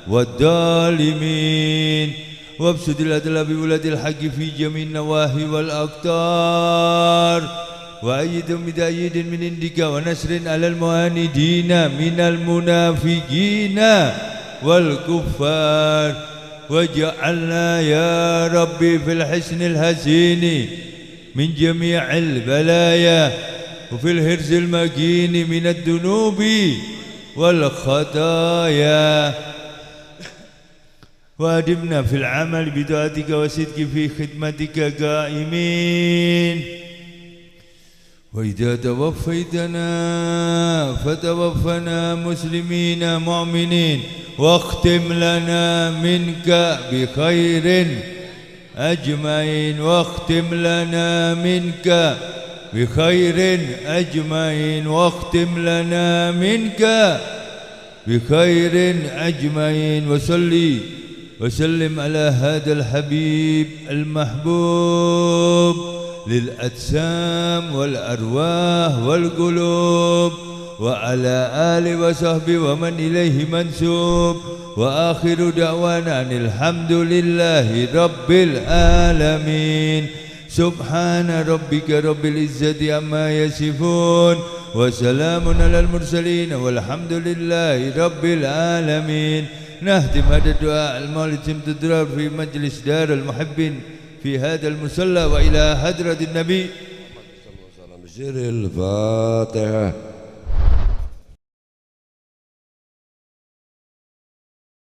والظالمين، وابسط العدل بولاة الحق في جميع النواحي والأقطار، وأيدهم بتأييد من عندك ونصر على المعاندين من المنافقين والكفار، واجعلنا يا ربي في الحصن الحصين من جميع البلايا، وفي الحرز المكين من الذنوب والخطايا، وأدمنا في العمل بطاعتك والصدق في خدمتك قائمين. وإذا توفيتنا فتوفنا مسلمين مؤمنين، واختم لنا منك بخير أجمعين، واختم لنا منك بخير أجمعين، واختم لنا منك بخير أجمعين. وصل وسلم على هذا الحبيب المحبوب للأجسام والأرواح والقلوب، وعلى آله وصحبه ومن إليه منسوب. وآخر دعوانا أن الحمد لله رب العالمين. سبحان ربك رب العزة عما يصفون، وسلام على المرسلين، والحمد لله رب العالمين. نختم هذا الدعاء المولد سمت الدرر في مجلس دار المحبين في هذا المصلى، وإلى حضرة النبي. بسر الفاتحة.